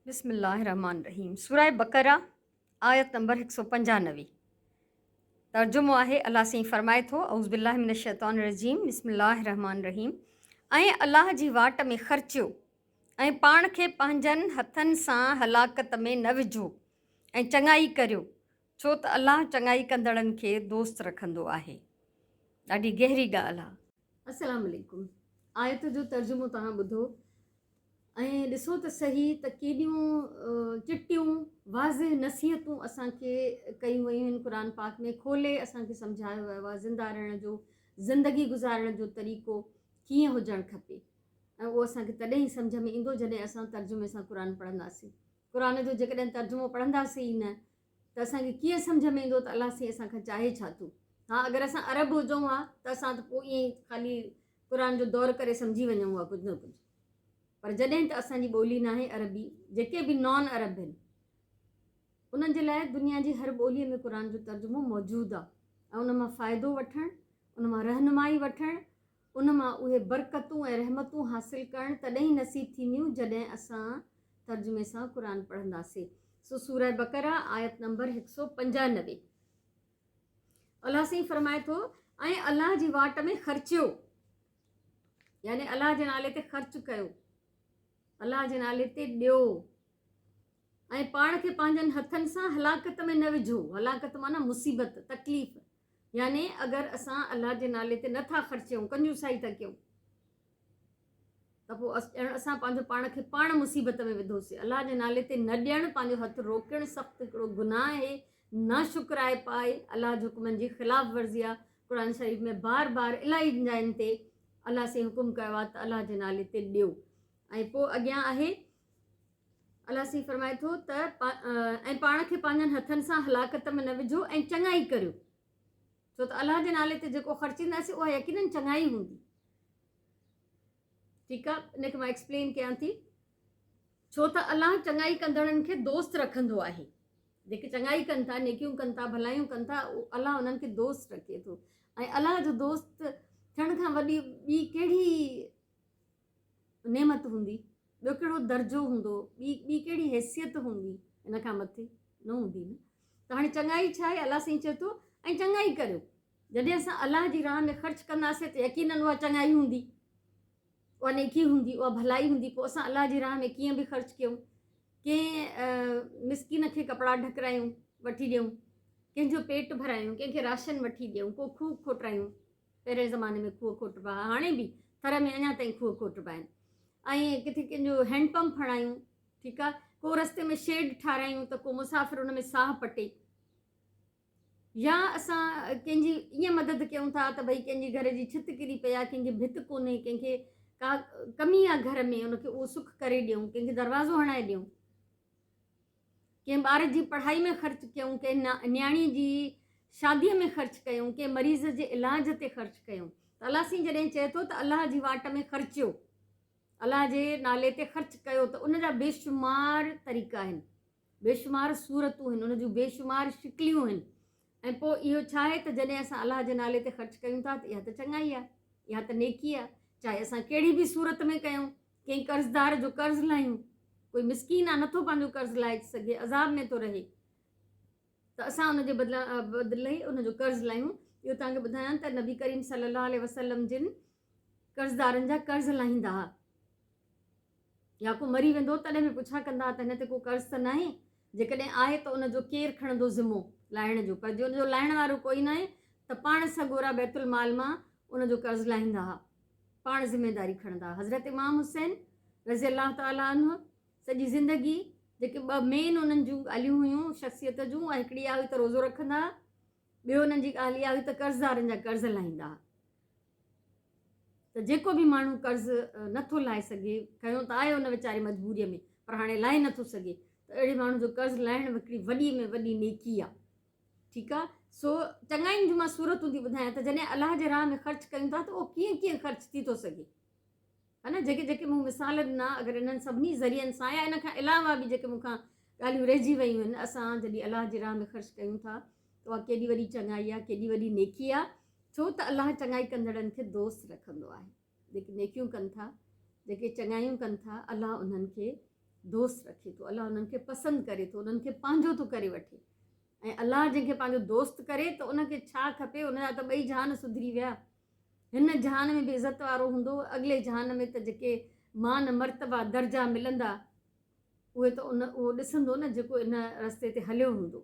بسم الله الرحمٰن الرحيم سوره بقره آيت نمبر 195 ترجمو آهي الله سائين فرمائي ٿو اعوذ بالله من الشيطان الرجيم بسم الله الرحمٰن الرحيم ۽ الله جي واٽ ۾ خرچيو ۽ پاڻ کي پنهنجن هٿن سان هلاڪت ۾ نه وجهو ۽ چڱائي ڪريو ڇو ته الله چڱائي ڪندڙن کي دوست رکندو آهي. ڏاڍي گهري ڳالهه آ. السلام عليڪم آيت جو ترجمو توهان ٻڌو ۽ ڏسو ته سهي ته ڪيڏيون چٽيون واضح نصيحتون اسان کي ڪيون ويون آهن قرآن پاڪ ۾ کولي اسان کي سمجهايو ويو آهي زنده رهڻ جو زندگي گذارڻ جو طريقو ڪيئن هجڻ کپي ۽ اهو اسان کي تڏهن ئي سمجهه ۾ ايندو جڏهن اسان ترجمي سان قرآن پڙهنداسين قرآن جو جيڪڏهن ترجمو پڙهنداسين ئي نه ته اسان کي ڪيئن سمجهه ۾ ايندو ته الله سائين اسان کان چاهي ڇا ٿو؟ ها اگر اسان عرب هجون ها ته اسان ته پوء ائين ئي خالي قرآن جو دور ڪري سمجهي وڃون ها ڪجهه نه ڪجهه پر جڏهن ته اسان جي ٻولي ناهي عربي جيڪي به نان عرب آهن انهن جي لاء دنيا جي هر ٻوليء ۾ قرآن جو ترجمو موجود آهي ۽ ان مان فائدو وٺڻ ان مان رهنمائي وٺڻ ان مان اهي برڪتون ۽ رحمتون حاصل ڪرڻ تڏهن ئي نصيب ٿينديون جڏهن اسان ترجمي سان قرآن پڙهنداسين. سو سوره بقره آيت نمبر 195 الله سائين فرمائي ٿو ۽ الله جي واٽ ۾ خرچيو يعني الله جي نالي تي خرچ ڪيو الله جي نالي تي ڏيو ۽ پاڻ کي پنهنجن هٿن سان هلاڪت ۾ نه وجهو هلاڪت معنی مصيبت تڪليف يعني اگر اسان الله جي نالي تي نه ٿا خرچيون، ڪنجوسائي ٿا ڪيون ته پوء ڄڻ اسان پنهنجو پاڻ کي پاڻ مصيبت ۾ وڌوسين. الله جي نالي تي نه ڏيڻ، پنهنجو هٿ روڪڻ سخت هڪڙو گناهه آهي، ناشڪرائپ آهي، الله جي حڪمن جي خلاف ورزي آهي. قرآن شريف ۾ بار بار الاهي جاين تي الله سائين حڪم ڪيو آهي ته الله جي نالي تي ڏيو ۽ پوء اڳيان آهي الله سائين فرمائي ٿو ته ۽ پاڻ کي پنهنجن هٿن سان هلاڪت ۾ نه وجهو ۽ چڱائي ڪريو ڇو ته الله جي نالي تي جيڪو خرچينداسين اها يقينن چڱائي هوندي ٺيڪ آهي ان کي مان ايڪسپلين ڪيان ٿي ڇو ته الله چڱائي ڪندڙن کي دوست رکندو آهي جيڪي چڱائي ڪن ٿا نيڪيون ڪن ٿا ڀلايون ڪن ٿا الله انهن کي دوست رکي ٿو ۽ الله جو دوست ٿيڻ کان وڏي ٻي ڪهڙي نعمت هوندي، ٻيو ڪهڙو درجو هوندو، ٻي ٻي ڪهڙي حيثيت هوندي، ان کان مٿي نه هوندي نه. ته هاڻي چڱائي ڇا آهي؟ الله سائين چئي ٿو ۽ چڱائي ڪريو. جڏهن اسان الله جي راهه ۾ خرچ ڪنداسين ته يقينن اها چڱائي هوندي، اها نيڪي هوندي، اها ڀلائي هوندي. پوء اسان الله جي راهه ۾ ڪيئن به خرچ ڪيون، ڪنهن مسڪين کي ڪپڙا ڍڪرايون وٺي ڏيون، ڪنهن جو پيٽ ڀرايون، ڪنهن کي راشن وٺي ڏيون، ڪو کوهه کوٽرايون، پهرئين زماني ۾ کوهه کوٽبا ها، هاڻي به ٿر ۾ اڃا تائين کوهه کوٽبا آهن ۽ ڪٿي ڪنهن جو هينڊ پمپ هڻايون، ٺيڪ آ، ڪو رستي ۾ شيڊ ٺارايون ته ڪو مسافر ان ۾ ساهه پٽي، يا اسان ڪنهن جي ائين مدد ڪيون ٿا ته ڀئي ڪنهن جي گهر جي ڇت ڪري پئي آ، ڪنهن کي ڀت ڪونهي، ڪنهن کي ڪا ڪمي آ گهر ۾ ان کي اهو سک ڪري ڏيون، ڪنهن کي دروازو هڻائي ڏيون. ڪنهن ٻار جي پڙهائي ۾ خرچ ڪيون، ڪنهن نياڻي جي شاديء ۾ خرچ ڪيون، ڪنهن مريض جي علاج تي خرچ ڪيون ته الله سائين جڏهن چئي ٿو ته الله جي واٽ ۾ خرچيو، الله جي نالي تي خرچ ڪيو ته ان جا بيشمار طريقا آهن، بيشمار صورتون آهن، ان جون بيشمار شڪليون آهن ۽ پوء اهو ڇا آهي ته جڏهن اسان الله جي نالي تي خرچ ڪيون ٿا ته اها ته چڱائي آهي، اها ته نيڪي آهي، چاهي اسان ڪهڙي به صورت ۾ ڪيون، ڪنهن قرضدار جو قرض لاهيون، ڪوئي مسڪين آ نٿو پنهنجو قرض لاهي سگهي، عذاب ۾ ٿو رهي ته اسان ان جي بدلي ان جو قرض لاهيون. اهو توهان کي ٻڌايان ته نبي ڪريم صلي الله عليه وسلم جن قرضدارن جا قرض لاهيندا ها يا ڪو مري ويندو هو تڏهن به پڇا ڪندا ها ته هن تي ڪو قرض ته ناهي، جيڪڏهن آهي ته ان جو ڪير کڻندو ذمو لاهڻ جو، پر جي ان جو لاهڻ وارو ڪوئي ناهي ته پاڻ سڳورا بيت المال مان ان جو قرض لاهيندا ها. پاڻ ذميداري کڻندا. حضرت امام حسين رضي الله تعالٰي عنه سڄي زندگي جيڪي ٻه مين انهن جون ڳالهيون هيون شخصيت جون اها هڪڙي اها هئي ته روزو رکندا ها ٻيو انهن جي ڳالهه اها هئي ته قرضدارن جا قرض لاهيندا ها ته جيڪو به ماڻهو قرض نٿو لاهي سگهي کنيو ته آهي ان ويچاري مجبوريء ۾ پر هاڻي لاهي نٿو سگهي ته اهڙي ماڻهو جو قرض لاهڻ به هڪڙي وڏي ۾ وڏي نيڪي آهي ٺيڪ آ سو چڱاين جون مان صورتون ٿي ٻڌايان ته جڏهن الله جي راهه ۾ خرچ ڪيون ٿا ته اهو ڪيئن ڪيئن خرچ ٿي ٿو سگهي ها نه جيڪي جيڪي مون مثال ڏنا اگر انهن سڀني ذريعن سان يا ان کان علاوه به جيڪي مون کان ڳالهيون رهجي ويون آهن اسان جڏهن الله جي راهه ۾ خرچ ڪيون ٿا ته اها ڪيڏي وڏي چڱائي آ ڪيڏي وڏي نيڪي آ ڇو ته الله چڱائي ڪندڙن کي دوست رکندو آهي جيڪي نيڪيون ڪن ٿا جيڪي چڱايون ڪن ٿا الله انهن کي دوست رکي ٿو، الله انهن کي پسند ڪري ٿو، انهن کي پنهنجو ٿو ڪري وٺي. ۽ الله جنهن کي پنهنجو دوست ڪري ته ان کي ڇا کپي، ان جا ته ٻئي جهان سڌري ويا. هن جهان ۾ به عزت وارو هوندو، اڳلي جهان ۾ ته جيڪي مان، مرتبا، درجا ملندا، اهي ته ان اهو ڏسندو نه جيڪو ان رستي تي هليو هوندو.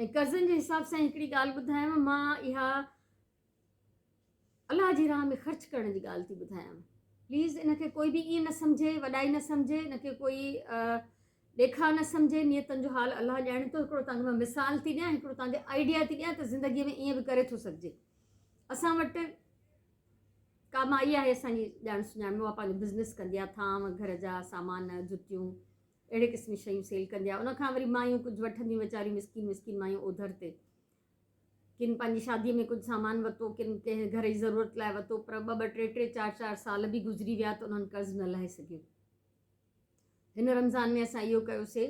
۽ قرضن جي حساب سان هڪڙي ڳالهه ٻڌايم، مان اها الله جي راهه ۾ خرچ ڪرڻ جي ڳالهه ٿي ٻڌايان. پليز ان کي ڪوئي به ائين نه سمجهي، وڏائي نه سمجهي، ان کي ڪوئي ڏيکاء نه سمجهي. نيتن جو حال الله ڄاڻي ٿو. هڪڙو توهان کي مان مثال ٿي ڏيان، هڪڙو توهان کي آئيڊيا ٿي ڏيان ته زندگيء ۾ ائين به ڪري ٿو سگهجي. اسان وٽ ڪا مائي آهي اسان جي ڄاڻ سڃاڻ ۾، اها پنهنجو بزنس ڪندي آهي، ٿانو، گهر جا سامان، جتيون، اهڙي قسم جون شيون سيل ڪندي آهي. ان کان وري مايون ڪجهه وٺنديون ويچاريون مسڪين مسڪين مايون اوڌر تي. ڪن پنهنجي شاديء ۾ ڪجهه سامان ورتو، ڪن ڪنهن گهر جي ضرورت لاء ورتو، پر ٻه ٻه ٽي ٽي چار چار سال به گذري ويا ته انهن قرض نه لاهي سگهيو. هن رمضان ۾ اسان اهو ڪيوسي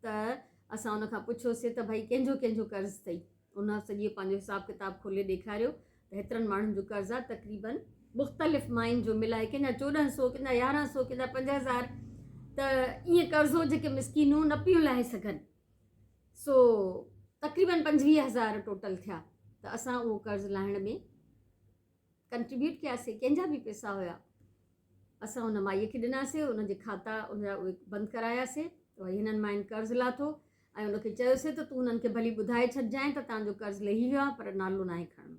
ته اسان ان کان پڇيوسي ته ڀائي ڪنهن جو ڪنهن جو قرض اٿئي؟ ان سڄي پنهنجو حساب ڪتاب کولي ڏيکاريو ته هيترن ماڻهن جو قرض آهي، تقريبن مختلف ماين جو ملائي ڪنهن جا چوڏهن سو، ڪنهن جا يارهن سو، ڪنهن جا 5000، ته ائين قرضو جيڪي مسڪينون نه پيون لاهي سگهن. سو تقريبن 25 هزار ٽوٽل ٿيا ته اسان اهو قرض لاهڻ ۾ ڪنٽريبيوٽ ڪياسي. ڪنهن جا به پئسا هيا اسان ان مائيء کي ڏناسي، ان جي کاتا ان جا اهي بند ڪراياسي ته ڀائي هنن ماين قرض لاٿو، ۽ ان کي چيوسي ته تون هنن کي ڀلي ٻڌائي ڇڏجانء ته تان جو قرض لهي ويو آهي، پر نالو ناهي کڻڻو،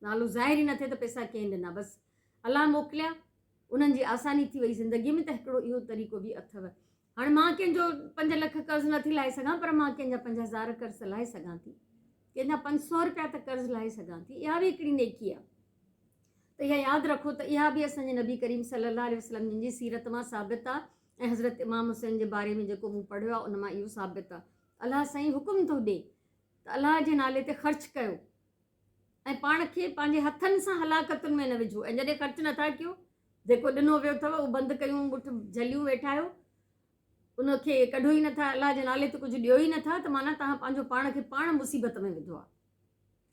نالو ظاهر ئي نه ٿئي ته پئسا ڪنهن ڏنا. بس الله موڪليا، انهن جي آساني ٿي وئي زندگي ۾. ته هڪڙو اهو طريقو به اٿو. هاڻي مان ڪنهن جو 5 لک قرض نه ٿي لاهي سگهان، پر مان ڪنهن جا 5000 قرض ته لاهي سگهان ٿي، ڪنهن جا 500 روپيا ته قرض لاهي سگهان ٿي. اها به هڪڙي نيڪي آهي. ته اها ياد رکو ته اها به اسان جي نبي ڪريم صلي الله عليه وسلم جن جي سيرت مان ثابت آهي، ۽ حضرت امام حسين جي باري ۾ جيڪو مون پڙهيو آهي ان مان اهو ثابت آهي. الله سائين حڪم ٿو ڏي ته الله جي نالي تي خرچ ڪيو ۽ پاڻ کي پنهنجي هٿن سان هلاڪتن ۾ نه وجهو. ۽ جڏهن خرچ نٿا ڪيو، جيڪو ڏنو ويو اٿو اهو بند ڪيون، مٺ جهليون ويٺا آهيو، ان کي ڪڍو ئي نٿا، الله جي نالي تي ڪجهه ڏيو ئي نٿا، ته معنيٰ توهان پنهنجو پاڻ کي پاڻ مصيبت ۾ وڌو آهي،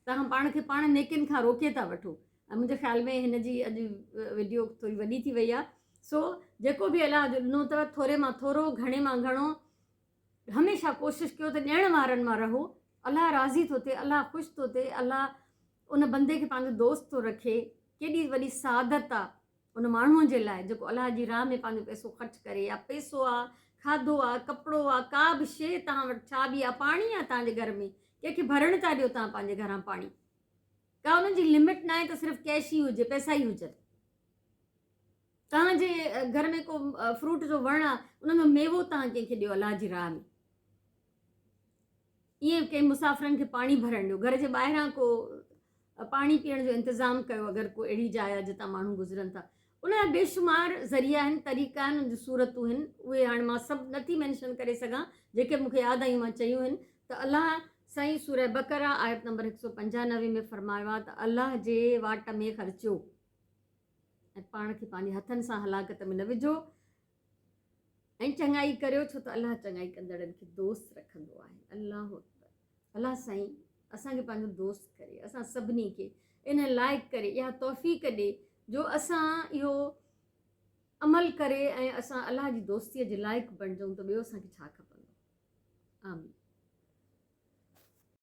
توهان پاڻ کي پاڻ نيڪين کان روڪي ٿا وٺو. ۽ منهنجي خيال ۾ هن جي اڄ وڊيو ٿوري وڏي ٿي وئي آهي. سو جيڪو به الله جو ڏنو اٿو، ٿوري مان ٿورو، گهڻي مان گهڻو، هميشه ڪوشش ڪيو ته ڏيڻ وارن مان رهو. الله راضي ٿو ٿئي، الله خوش ٿو ٿئي، الله ان بندي کي پنهنجو دوست ٿو رکي. ڪيڏي وڏي سعادت آ ان ماڻهوء جي لاء جيڪو الله جي راهه ۾ پنهنجو پئسو خرچ ڪري، يا پئسو آ، کاڌو آ، ڪپڙو آ، ڪا به شيء توهان وٽ ڇا به آ، پاڻي آ توهان جي گهر ۾ ڪنهن کي ڀرڻ ٿا ڏيو توهان پنهنجي گهران پاڻي، ڪا انهن جي لمٽ ناهي ته صرف ڪيش ئي هجي، پئسا ئي هجن. توهان جي گهر ۾ ڪو فروٽ جو وڻ آ، ان جو ميوو توهان ڪنهن کي ڏيو الله جي راهه ۾. ائين ڪنهن مسافرن کي پاڻي ڀرڻ ڏيو، گهر جي ٻاهران ڪو پاڻي پيئڻ جو انتظام ڪيو، اگر ڪو اهڙي جاء آهي جتان ماڻهو گذرن ٿا. ان جا بيشمار ذريعا آهن، طريقا آهن، ان جون صورتون آهن، اهي هاڻي مان سڀ نه ٿي مينشن ڪري سگهان، جيڪي مون کي ياد آيون مان چيون آهن. ته الله سائين سوره بقره آيت نمبر 195 ۾ فرمايو آهي ته الله جي واٽ ۾ خرچيو ۽ پاڻ کي پنهنجي هٿن سان هلاڪت ۾ نه وجهو ۽ چڱائي ڪريو، ڇو ته الله چڱائي ڪندڙن کي دوست رکندو آهي. الله اڪبر. الله سائين اسان کي پنهنجو دوست ڪري، اسان سڀني کي ان لائق ڪري، اها توفيق ڏي جو اسان اهو عمل ڪري ۽ اسان الله جي دوستيء جي لائق بڻجون، ته ٻيو اسان کي ڇا کپندو. آمين.